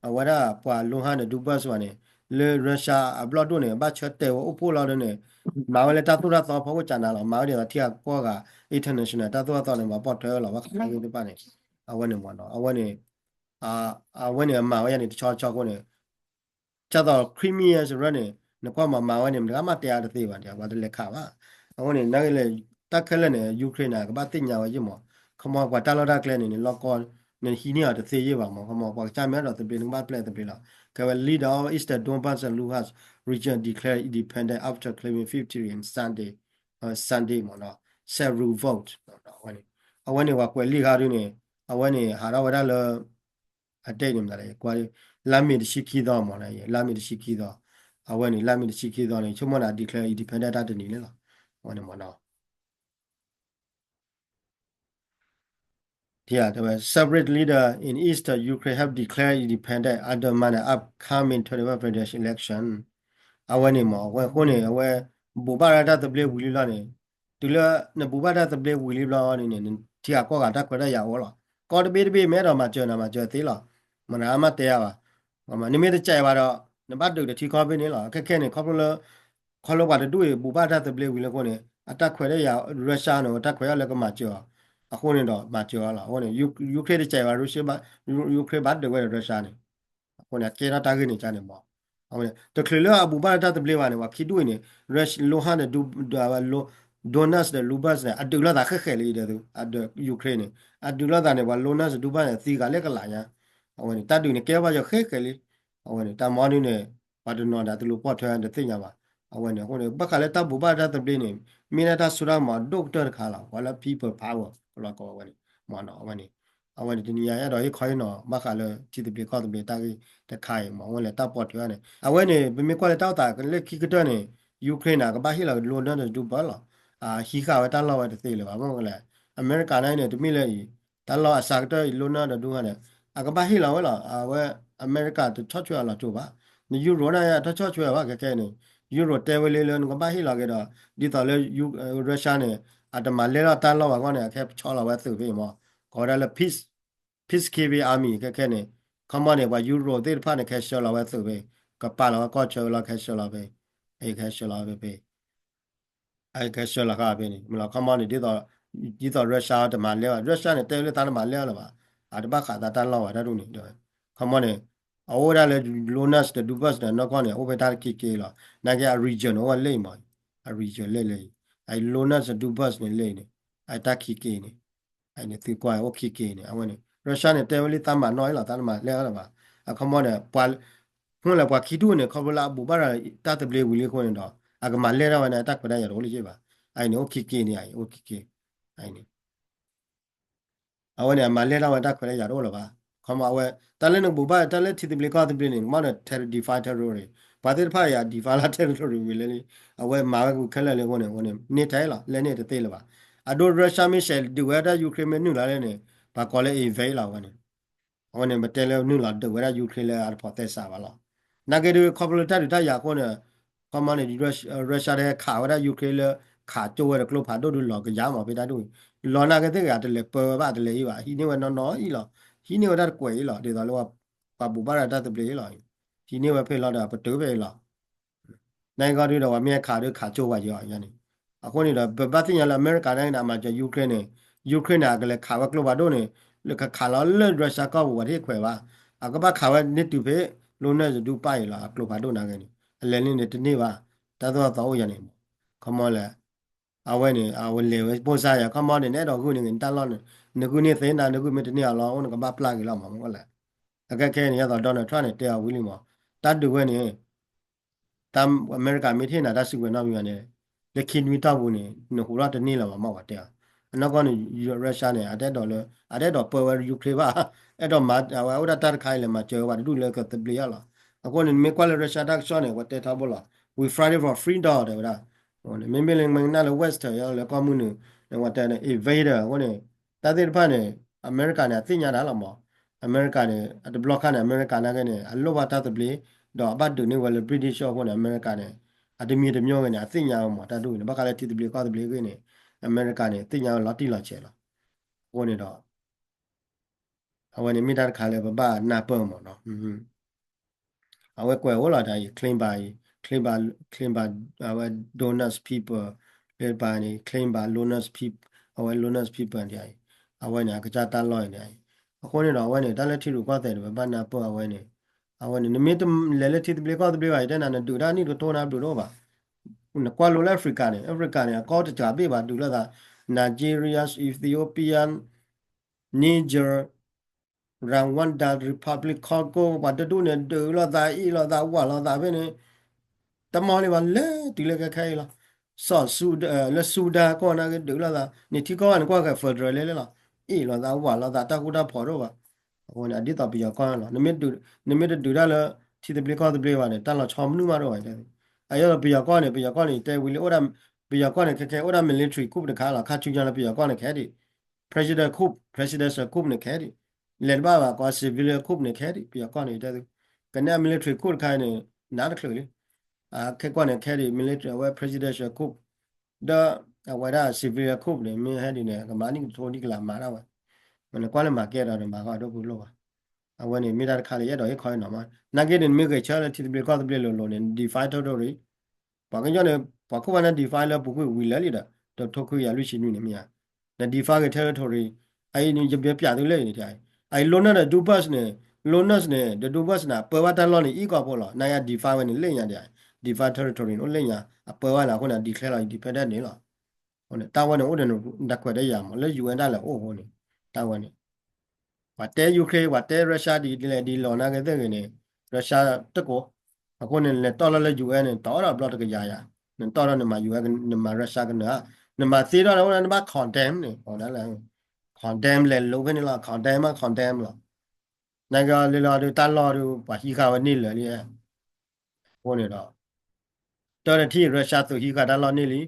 အဝဲဒၣ်ပှၤ Luhansk ဒီး Donbas ဘၣ်န့ၣ် လၢ Russia အဘျီၣ်ဒိၣ်န့ၣ် ဘၣ်ဆၢတဲာ်ဝဲအိၣ်ဖှိၣ်လီၤဒ်န့ၣ် မၤဝဲလၢတၢ်သိၣ်တၢ်သီဖီခိၣ်ကၠးနၤလီၤ မၤဝဲဒ်သိးထံဂၤကီၢ်ဂၤ international တၢ်သိၣ်တၢ်သီန့ၣ် ဘၣ်ပီၣ်ထွဲလီၤဘၣ်ဃးတၢ်ဂ့ၢ်သ့ၣ်တဖၣ်န့ၣ် အဝဲန့ၣ်မ့ၢ်နီၤ အဝဲန့ၣ် အဝဲန့ၣ်အမၤဝဲယါန့ၣ် တဆီဆီအဃိန့ၣ် ဒ်သိး Crimea စရၢန့ၣ် နကွၢ်မၤမၤဝဲန့ၣ် မတဂၤမးတဲအါတသ့ဘၣ် ပှၤတလဲၤခးဘၣ်. အဃိန့ၣ် နာ်က့လဲၣ် တၢ်ခဲလၢာ်န့ၣ် Ukraine န့ၣ် ကဘၣ်သ့ၣ်ညါဝဲယ့ၢ်မး ခီမီပှၤတၢ်လီၢ်တၢ်ကျဲန့ၣ်န့ၣ် လီၢ်ကီၢ် နဟံးန့ၢ်အီၤတသ့ယ့ၢ်ဘၣ်မး, ခီမီ ပှၤကစၢ်မ့ၢ်အဲၣ်ဒိးသဘျ့ နကဘၣ်ပျဲသဘျ့လီၤ. ကဲဝဲ leader of Eastern Donbas and Luhansk region declare independent after claiming fifty in Sunday, Sunday မးနီၤ, self revolt အဝဲန့ၣ်, အဝဲန့ၣ် ပှၤကွဲးလံာ်ခါဒုန့ၣ်, အဝဲန့ၣ် ဟးထီၣ်ဝဲဒၣ်လၢ အ date န့ၣ်မတၤလဲၣ်, ကွၢ် လါမ့ၤတဆံခံသီမး, လါမ့ၤတဆံခံသီ, အဝဲန့ၣ် လါမ့ၤတဆံခံသီန့ၣ် ဆိကမိၣ်န့ၣ် အ declare independent တၢ်တနံၤန့ၣ်လီၤ, အဝဲန့ၣ်မးနီၤ. တဲဝဲ separate leader in eastern Ukraine have declared independent after Monday upcoming twenty-five presidential election. အဝဲန့ၣ်မး အဝဲအဃိန့ၣ် အဝဲ ဘူးဘၣ်ဒၣ်တၢ်သဘျ့ဝံၤလံလီၤန့ၣ်, တုၤလၢနဘူးဘၣ်တၢ်သဘျ့ဝံၤလံဘျီန့ၣ်န့ၣ် နထံဂၤကီၢ်ဂၤတၢ်ခွဲးတၢ်ယာ်အိၣ်လီၤ. ကီၢ်တဘ့ၣ်တဘ့ၣ်မ့ၢ်အဲၣ်ဒိးမၤစၢၤနၤမၤစၢၤသ့လီၤ. မနုၤမ့ၢ်တဲယၤဘၣ်, နမ့ၢ်တစဲးဘၣ်ဒီး နဘၣ်ဒုးတထံကီၢ်ဘ့ၣ်န့ၣ်လီၤ. ခဲခဲန့ၣ် ခီဖျိလၢ ခီဖျိပှၤတဒူၣ်အံၤ ဘူးဘၣ်တၢ်သဘျ့ဝံၤလံအဃိန့ၣ် အတၢ်ခွဲးတၢ်ယာ် Russia န့ၣ် တၢ်ခွဲးတၢ်ယာ်လၢကမၤစၢၤအီၤ, အဃိန့ၣ်ဒီးမၤစၢၤအီၤလီၤ. အဃိန့ၣ် Ukraine တစဲးဘၣ် Russia ဘၣ်, Ukraine ဘၣ်ဒုးဝဲဒီး Russia န့ၣ်, အဃိန့ၣ် အကဲထီၣ်တၢ်ဂ့ၢ်န့ၣ်န့ၣ်မး, အဝဲန့ၣ် တချုးလၢအဘူးဘၣ်တၢ်သဘျ့ဘၣ်န့ၣ် ပှၤခံဒူၣ်အံၤန့ၣ် Luhansk ဒီး Donetsk ဒီး Luhansk န့ၣ် အဒုးလိာ်သးဃဲးဃဲးလံဒီး Ukraine န့ၣ် အဒုးလိာ်သးန့ၣ် ပှၤ Luhansk ဒီး Donbas န့ၣ် သံဂၤလၢကလးညါ, အဝဲန့ၣ် တၢ်ဒုးန့ၣ် ကဲဘၣ်ယီၤဃဲးဃဲးလံ, အဝဲန့ၣ် တၢ်မၤဒုန့ၣ် ပှၤတနီၤဒီးတလိၣ်ပိာ်ထွဲတသ့ၣ်ညါဘၣ်, အဝဲန့ၣ် အဃိန့ၣ် ဘၣ်ဃးလၢတၢ်ဘူးဘၣ်တၢ်သဘျ့န့ၣ် မ့ၢ်ဒၣ်တၢ်စိတၢ်ကမီၤဒိၣ်ကတၢၢ်တခါလီၤ, ပှၤလၢ people power ကလီၤကီးဝဲန့ၣ်, မ့ၢ်နီၤ အဝဲန့ၣ်, အဝဲန့ၣ် တနံၤညါအဲၣ်ဒိးဟ့ၣ်ခီဟ့ၣ်နီၤ ဘၣ်ဃးလၢထံသဘျ့ကီၢ်သဘျ့တၢ်ဂ့ၢ်တခါအံၤမး, အဝဲလၢတၢ်ပိာ်ထွဲန့ၣ် အဝဲန့ၣ် ပမ့ၢ်ကွၢ်လၢတၢ်အိၣ်သးလၢခံကတၢၢ်န့ၣ် Ukraine န့ၣ် ကဘၣ်ဟ့ၣ်လီၤ Donetsk ဒီး Donbas လီၤ, အဟံးဃာ်ဝဲတၢ်လီၢ်ဝဲတသ့လၢၤဘၣ်, မ့ၢ်လဲၣ်, အမဲရကၤန့ၣ် တမ့ၢ်လၢအံၤ တၢ်လီၢ်အစှၤကတၢၢ် Donetsk ဒီး Donbas န့ၣ် အကဘၣ်ဟ့ၣ်လီၤဝဲလီၤ, အဝဲ အမဲရကၤတဆီၣ်ထွဲအလီၤကၠိဘၣ်, န Euro န့ၣ် တဆီၣ်ထွဲဘၣ်ခဲခဲန့ၣ်, Euro တဲဝဲလံလၢနကဘၣ်ဟ့ၣ်လီၤက့ၤဒီး ဒ်သိးလၢ Russia န့ၣ် အတမၤလဲၢ်ထီၣ်တၢ်လီၢ်ဘၣ်အဂီၢ်န့ၣ် အကဟဲဆီလီၤဝဲသုးဖဲအံၤမး, ကိးဝဲဒၣ်လၢ peace peacekeeping army ခဲခဲန့ၣ်, ခီမီန့ၣ် ပှၤ Euro သ့ၣ်တဖၣ်န့ၣ် ကဟဲဆှၢလီၤဝဲသုးဖဲ, ကပာ်လီၤဝဲကီၢ်ဆၢဝဲလီၤ ကဟဲဆှၢလီၤဖဲ, ကဟဲဆှၢလီၤဖဲဖဲ ကဟဲဆှၢလီၤဃာ်ဖဲန့ၣ် မ့ၢ်လီၤ ခီမီန့ၣ် ဒ်သိး ဒ်သိး Russia တမၤလဲၢ်ဘၣ် Russia န့ၣ် တဲလၢသးတမၤလဲၢ်လၢၤဘၣ်, အတဘၣ်ဃးသးတၢ်လီၢ်ဘၣ်တၢ်ဒ်န့ၣ်, ခီမီန့ၣ် အအိၣ်ဝဲဒၣ်လၢ Donetsk ဒီး Donbas န့ၣ် နီၢ်ကီၢ်န့ၣ် အိၣ်ဖဲတၢ်ခံက့လီၤ, နာ်က့ အ region န့ၣ် အိၣ်ဝဲလၢအံၤမး, အ region လၢလၢအံၤ, အ Donetsk ဒီး Donbas န့ၣ်လၢအံၤန့ၣ်, အတၢ်ခံက့န့ၣ် အန့ၣ် သုကွၢ်အိၣ်ခံက့န့ၣ် အဝဲန့ၣ် Russia န့ၣ် တဲဝဲလံသးမၤနီၣ်အံၤလီၤ သးတမၤလဲၢ်အီၤလၢၤဘၣ်, အခီမီန့ၣ် ပှၤ မ့ၢ်လဲၣ် ပှၤခံဒူၣ်န့ၣ် ခီဖျိလၢအဘူးဘၣ်ဒီးတၢ်သဘျ့ဝံၤလံအဃိန့ၣ်ဒီး အကမၤလဲၢ်ထီၣ်ဝဲန့ၣ် အတၢ်ခွဲးတၢ်ယာ်တအိၣ်လၢၤဘၣ်, အအံၤန့ၣ် အိၣ်ခံက့န့ၣ် အအံၤ အိၣ်ခံက့ အအံၤန့ၣ် အဝဲန့ၣ် အမၤလဲၢ်ထီၣ်ဝဲတၢ်ခွဲးတၢ်ယာ်တအိၣ်လၢၤဘၣ်, ခီမီအဝဲ တၢ်လၢနဘူးဘၣ် တၢ်လၢထံသဘျ့ကီၢ်သဘျ့န့ၣ် မ့ၢ်ဒီး defy territory ပှၤသ့ၣ်တဖၣ်အံၤ defy လၢ territory ဝံၤလၢလံ, အဝဲမၤဝဲကွံာ်ခဲလၢာ်လံအဃိန့ၣ် အဝဲန့ၣ် န့ၢ်ထဲလီၤ လဲၢ်န့ၢ်တသ့လၢၤဘၣ်, အဒိ Russia မ့ၢ်စဲးဒုးဝဲဒၣ် Ukraine မ့ၢ်နုာ်လီၤလၢန့ၣ် ပှၤကိးလၢ invade လီၤ အဝဲန့ၣ် အဝဲန့ၣ် ပတဲလၢနုာ်လီၤဒုးဝဲဒၣ် Ukraine လၢအတဖိးသဲစးဘၣ်လီၤ, နာ်က့ဒုး ခီဖျိလၢတၢ်ဒုးတၢ်ယၤအဃိန့ၣ် ခီမီန့ၣ် Russia တဟဲခးဝဲဒၣ် Ukraine လၢ ခးကၠိဝဲဒီးကျိဖးဒိၣ်ဒုးလီၤကယၤမး ဖဲတၢ်ဒ်အံၤ, လီၤနာ်က့သ့ၣ်ဂ့ၤ အတလဲၤပၢဝဲဘၣ် အတလဲၤအံၤဘၣ် ဟံးန့ၢ်ဝဲနီၢ်နီၢ်အံၤလီၤ, ဟံးန့ၢ်ဝဲတၢ်တကွဲးအံၤလီၤ ဒ်သိးလၢ ပှၤဘူးဘၣ်ဒီးတၢ်သဘျ့အံၤလီၤ, ဟံးန့ၢ်ဝဲဖဲလီၤဒီး ပတုာ်ဖဲအံၤလီၤ နဂီၢ်ဒုဒီး ပှၤမ့ၢ်ဟဲခးဒုးခးကၠိပှၤယီၤယၤန့ၣ်, အဃိန့ၣ်ဒီး ပဘၣ်သ့ၣ်ညါလၢအမဲရကၤန့ၣ် အမၤစၢၤ Ukraine န့ၣ်, Ukraine န့ၣ် အကလဲၤခးဝဲကျိဖးဒိၣ်န့ၣ် လၢကခးလီၤလၢ Russia ကီၢ်ပူၤ ပှၤတဟ့ၣ်ခွဲးဘၣ်, အကဘၣ်ခးဝဲန့ၢ်တုၤဖဲ Donetsk ဒီး Donbas အံၤလီၤ အကျိဖးဒိၣ်နာ်က့န့ၣ်, အလဲၤန့ၢ်န့ၣ်တန့ၢ်ဘၣ်, တၢ်သိၣ်တၢ်သီအိၣ်ယၤန့ၣ်, ခီမီလဲၣ် အဝဲန့ၣ် အဝဲလဲၤဝဲပိၢ်စါယၤ ခီမီန့ၣ် နအဲၣ်ဒိးဂုာ်န့ၢ်ဂ့ၤနတၢ်လီၢ်န့ၣ် နဂုာ်န့ၢ်သ့နၤ နဂုာ်မ့ၢ်တန့ၢ်အလီၢ်အိၣ် နကဘၣ်ပျၢ်က့ၤလီၤမး မ့ၢ်လဲၣ်, အခဲခဲန့ၣ် ယသိး Donald Trump န့ၣ် တဲအီၤဝံၤလံမး, တၢ်ဒုးဝဲန့ၣ် တၢ်အမဲရကၤမ့ၢ်တဟ့ၣ်နၤတၢ်စုကဝဲၤနီတမံၤဘၣ်န့ၣ် လၢခံနွံတီၢ်ပူၤန့ၣ် နဟူးထီၣ်တန့ၢ်လၢၤဘၣ်မး ပှၤတဲအီၤ, အနီၢ်ကီၢ်န့ၣ် Russia န့ၣ် အတအဲၣ်ဒိးလၢ အတအဲၣ်ဒိးပၢဝဲ Ukraine ဘၣ်, အဲၣ်ဒိးမၤ အဝဲအိၣ်ဒၣ်တၢ်တခါအံၤလဲၤမၤစၢၤဝဲပှၤတဒူၣ်လၢကသဘျ့အီၤလီၤ, အဃိန့ၣ် နမ့ၢ်ကွၢ်လၢ Russia တၢ်ကစီၣ်န့ၣ် ပှၤတဲထီဘိလီၤ, We fighting for freedom တဲဝဲဒၣ်, မ့မ့ၢ်လၢနမ့ၢ်ကနၣ်လၢ Western လၢကီၢ်မုၢ်နုာ် ဝဲတဲန့ၣ် invader အဃိန့ၣ် တၢ်သ့ၣ်တဖၣ်န့ၣ် အမဲရကၤန့ၣ် အသ့ၣ်ညါတၢ်လီၤမး, အမဲရကၤန့ၣ် အတဘျီခါန့ၣ် အမဲရကၤနာ်က့န့ၣ် အလိၣ်ဘၣ်တၢ်သဘျ့ ဒီးအဘၣ်ဒုးန့ၢ်ဝဲလၢ British အဃိန့ၣ် အမဲရကၤန့ၣ် အတမံၤတမံၤဂ့ၤန့ၣ် အသ့ၣ်ညါဝဲမး တၢ်ဒ်န့ၣ် ဘၣ်ဃးလၢထံသဘျ့ကီၢ်သဘျ့ဂ့ၢ်န့ၣ် အမဲရကၤန့ၣ် သ့ၣ်ညါဝဲလီၤတံၢ်လီၤဆဲးလီၤ, အဃိန့ၣ်ဒီး အဝဲန့ၣ်မ့ၢ်တၢ်တခါလၢပဘၣ်နၢ်ပၢၢ်မးနီၤ, အဝဲကွဲးအိၣ်လီၤတၢ်အံၤ claim by အံၤ claim by claim by အဝဲ Donetsk people လၢပၢ်န့ၣ် claim by Donetsk people အဝဲ Donetsk people ဒ်အံၤ, အဝဲန့ၣ် အကစၢ်တၢ်လီၢ်အံၤန့ၣ်အံၤ, အဃိန့ၣ်ဒီး အဝဲန့ၣ် တၢ်လၢထံရူၢ်ကီၢ်သဲးန့ၣ် ပဘၣ်နၢ်ပၢၢ်အဝဲန့ၣ်, အဝဲန့ၣ် နမ့ၢ်တလဲၤလၢထံသဘျ့ကီၢ်သဘျ့ဘၣ် ယတဲနၤ နဒုးတၢ်နံၣ်တကထိနၤဘျုးတအိၣ်ဘၣ်, နကွၢ်လိလၢ Africa န့ၣ် Africa န့ၣ် အကီၢ်တစှၤဘ့ၣ်ဘၣ် ဒုးလိာ်သး Nigeria, Ethiopia, Niger, Rwanda, Republic Congo ပှၤတဒူၣ်န့ၣ် ဒုးလိာ်သး အ့ၣ်လိာ်သး ဝးလိာ်သးဖဲန့ၣ် တမီၢ်လံဘၣ် လၢတုၤလၢခဲခဲအံၤလီၤ. စီၤဆူ လၢ Sudan ကီၢ်နာ်က့ ဒုးလိာ်သး န့ၣ်ထံကီၢ်န့ၣ် ကွၢ်ဃဲ federal လဲၣ်လဲၣ်လီၤ. အ့ၣ်လိာ်သး ဝးလိာ်သး တၢ်ဃူတၢ်ဖိးတအိၣ်ဘၣ်. အဃိန့ၣ် အဒ်သိးပယီၤကီၢ်န့ၣ်လီၤ. နမ့ၢ်တဒုးတၢ်လၢ ထံသဘျ့ကီၢ်သဘျ့ဘၣ်န့ၣ် တၢ်လီၤဆီမနုၤမးတအိၣ်ဘၣ်တဲ. အယဲၢ်ဒီးပယီၤကီၢ်န့ၣ် ပယီၤကီၢ်န့ၣ် တဲဝံၤလံ အိၣ်ဒၣ် ပယီၤကီၢ်န့ၣ် ခဲခဲ အိၣ်ဒၣ် military coup တခါလီၤ. ခါဆူညါလၢပယီၤကီၢ်န့ၣ် ခဲဒံး president coup, presidential coup န့ၣ် ခဲဒံး လဲၤတဘၣ်ဘၣ် ကိး civilian coup န့ၣ် ခဲဒံး ပယီၤကီၢ်န့ၣ် တဲသု ကနဲ military coup တခါန့ၣ် နးတချုးလံ. ခဲကွၢ်န့ၣ် ခဲဒံး military အဝဲ presidential coup ဒီး အဝဲဒၣ် civilian coup န့ၣ် မ့ၢ်ဟဲဒ်န့ၣ် ကမၤနံၣ်ကထိနံၣ်ကလးမၤဒၣ်ဝဲ. မ့ၢ်နကွၢ်လၢမၤကဲဒီး နမၤဃီဒိၣ်ဖုလိၣ်ဘၣ်. အဝဲန့ၣ် မ့ၢ်တၢ်တခါလၢယအဲၣ်ဒိးဟ့ၣ်ခီဟ့ၣ်နီၤမး. နာ်က့န့ၣ်မ့ၢ်ဂဲၤဆၢလၢထံသဘျ့ကီၢ်သဘျ့လိၤလိၤန့ၣ် define territory ပှၤကညီန့ၣ် ပှၤခိၣ်ဘၣ်န့ၣ် define လၢပူၤကွံာ်ဝံၤလၢာ်လံဒီး တထိခွံကယၤလွံၢ်ဆံနွံန့ၣ်မ့ၢ်ဧါ. န define ဂ့ၤ territory အအံၤန့ၣ် ယဘၣ်ပျးသုလၢအံၤန့ၣ် အအံၤ Donetsk ဒီး Donbas န့ၣ် Donetsk န့ၣ် ဒီး Donbas န့ၣ် အပၢဝဲတၢ်လီၢ်န့ၣ် အံၤကီၢ်ဖိလီၤ. နာ်က့ define ဝဲန့ၣ် လၢညါဒံး define territory န့ၣ် အိၣ်လၢညါ အပၢဝဲလီၤ. အဃိန့ၣ် declare လီၤ independent န့ၣ်လီၤ. အဃိန့ၣ် တၢ်ဝဲန့ၣ်အိၣ်ဒီးနတၢ်ခွဲးတၢ်ယာ်မး လၢ ယူၢ်အဲၣ် ဒၣ်လဲာ်အိၣ်အဃိန့ၣ် တၢ်ဝဲန့ၣ် ပှၤတဲ Ukraine ပှၤတဲ Russia ဒ်လဲၣ်ဒ်လဲၣ်နာ်က့သ့ၣ်ဂ့ၤန့ၣ် Russia တကိး. အဃိန့ၣ် လဲၤတီၢ်လီၤလၢ ယူၢ်အဲၣ် န့ၣ် တီၢ်ဒီးဘျီတကယၤယၤ နတီၢ်ဒီးနမၤ ယူၢ်အဲၣ် နမၤ Russia ကနၢၤဧါ. နမၤသ့ထီၣ်န့ၣ် အိၣ်ဒၣ်နဘၣ် condemn န့ၣ် အဝဲဒၣ်လၢ condemn လဲၤလိာ်ဖဲန့ၣ်လီၤ. condemn မး condemn လီၤ. နာ်က့လၢလီၤဒုး တၢ်လီၢ်ဒုး ပှၤဟံးဃာ်ဝဲန့ၢ်လၢာ်လံ. အဃိန့ၣ်ဒီး တၢတထံၣ် Russia သုးဟံးဃာ်တၢ်လီၢ်န့ၢ်လံ.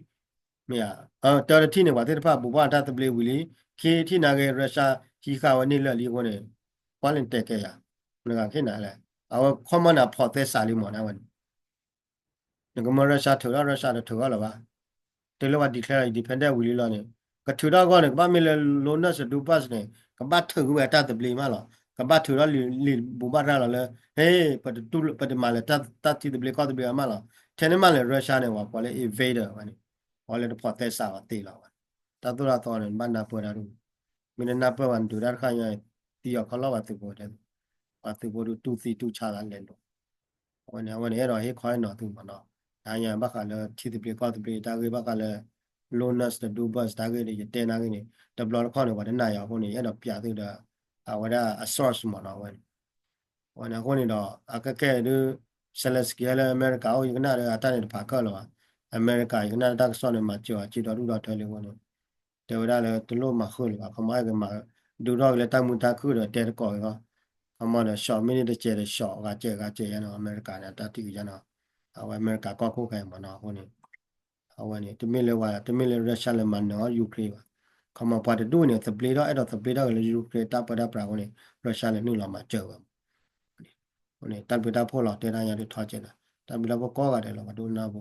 မ့ၢ်ဧါ. တၢတထံၣ်န့ၣ် ပှၤသ့ၣ်တဖၣ်ဘူးဘၣ်တၢ်သဘျ့ဝံၤလံ. ခံထံၣ်နာ်က့ Russia ဟံးဃာ်ဝဲန့ၢ်လၢာ်လံအဃိန့ၣ် ကွၢ်လၢနတဲကဲယၤ နဂၤခ့နၤလဲၣ်. အဝဲခီမီနၤဖီၣ်သဲစးလံမး နဝဲန့ၣ် နကမၢ Russia ထုးထီၣ် Russia တထုးထီၣ်လၢၤဘၣ်. တုၤလၢပှၤ declare independent ဝံၤလံလီၤန့ၣ် ကထုးထီၣ်အဂီၢ်န့ၣ် ကဘၣ်မ့ၢ်လၢ Donetsk Donbas န့ၣ် ကဘၣ်ထုးဝဲတၢ်သဘျ့မးလီၤ. ကဘၣ်ထုးထီၣ်လံာ်ဘူးဘၣ်တၢ်လီၤလၢ ဟ့ၣ် ပတမၤလၢၤတၢ်ထံသဘျ့ကီၢ်သဘျ့မးလီၤ. ထဲန့ၣ်မးလၢ Russia န့ၣ် ပှၤကိးလၢ invader ဝဲန့ၣ် ပှၤလၢတဖီၣ်သဲစးအီၤသ့လီၤဝဲ. တၢ်သိၣ်တၢ်သီန့ၣ် နဘၣ်နၢ်ပၢၢ်တၢ်ဒ် မ့ၢ်နနၢ်ပၢၢ်ဘၣ် နဒုးတၢ်တခါညါ သံအီၤခီလီၤ ပှၤသုးဖိတဲ ပှၤသုးဖိဒုးတူၢ်သံတူၢ်ဆါသးလဲၤလိာ်. အဝဲန့ၣ် အဝဲန့ၣ်အဲၣ်ဒိးဟ့ၣ်ခီဟ့ၣ်နီၤသုမးနီၤ. တဟါညါဘၣ်ဃးလၢထံသဘျ့ကီၢ်သဘျ့တၢ်ဂ့ၢ် ဘၣ်ဃးလၢ Donetsk ဒီး Donbas တၢ်ဂ့ၢ်န့ၣ် ယတဲနာ်က့န့ၣ် တဘျီတခီၣ်န့ၣ် ပှၤတနာ်ယၤအဃိန့ၣ် ယအဲၣ်ဒိးပျးသုဒီး အဝဲဒၣ် အ source မးနီၤ အဝဲန့ၣ် အဝဲန့ၣ်အဃိန့ၣ်ဒီး အကဲကဲဒုး Zelenskyy လၢအမဲရကၤအိၣ် ယကနၣ်ဒီးအတၢ်န့ၣ်တဖးကၢၢ်လၢၤဘၣ်. အမဲရကၤ ယကနၣ်တၢ်ကစီၣ်န့ၣ် မၤစၢၤအီၤစ့ဒီးဒူၣ်ဒီးထၢလံအဃိန့ၣ် တဲဝဲဒၣ်လၢတလိၣ်မၤဃုာ်လၢၤဘၣ်. ခီမီ ဟဲက့ၤမၤဒုးထီၣ်က့ၤလၢတၢ်မုာ်တၢ်ခုၣ်ဒီးတဲတကိးက့ၤဃီ ခီမီဒီး ရှီၣ်မ့ၢ်န့ၣ်တစဲးဒီးရှီၣ် ဂၤစဲးဂၤစဲးယါနီၤ အမဲရကၤန့ၣ် အတၢ်တံၢ်ကယါနီၤ အဝဲအမဲရကၤကီၢ်ခိၣ်ခဲအံၤမးနီၤ အဃိန့ၣ် အဝဲန့ၣ် တမ့ၢ်လၢဝဲ တမ့ၢ်လၢ Russia လဲၤမၤနၢၤအီၤ Ukraine ဘၣ်. ခီမီ ပှၤတဒူၣ်န့ၣ် သဘျ့ထီၣ် အဲၣ်ဒိးသဘျ့ထီၣ်က့ၤလၢ Ukraine တၢ်ပၢတၢ်ပြးအဃိန့ၣ် Russia လဲၤနုာ်လီၤမၤစၢၤဝဲမး အဃိန့ၣ် တၢ်ဘျုးတၢ်ဖှိၣ်လီၤ တဲတၢ်ညါဒုးထီကဲးနီၤ တၢ်ဘျုးတၢ်ဖှိၣ်ကိးဂၤဒဲးလီၤ ပှၤဒိကနၣ်ဖိ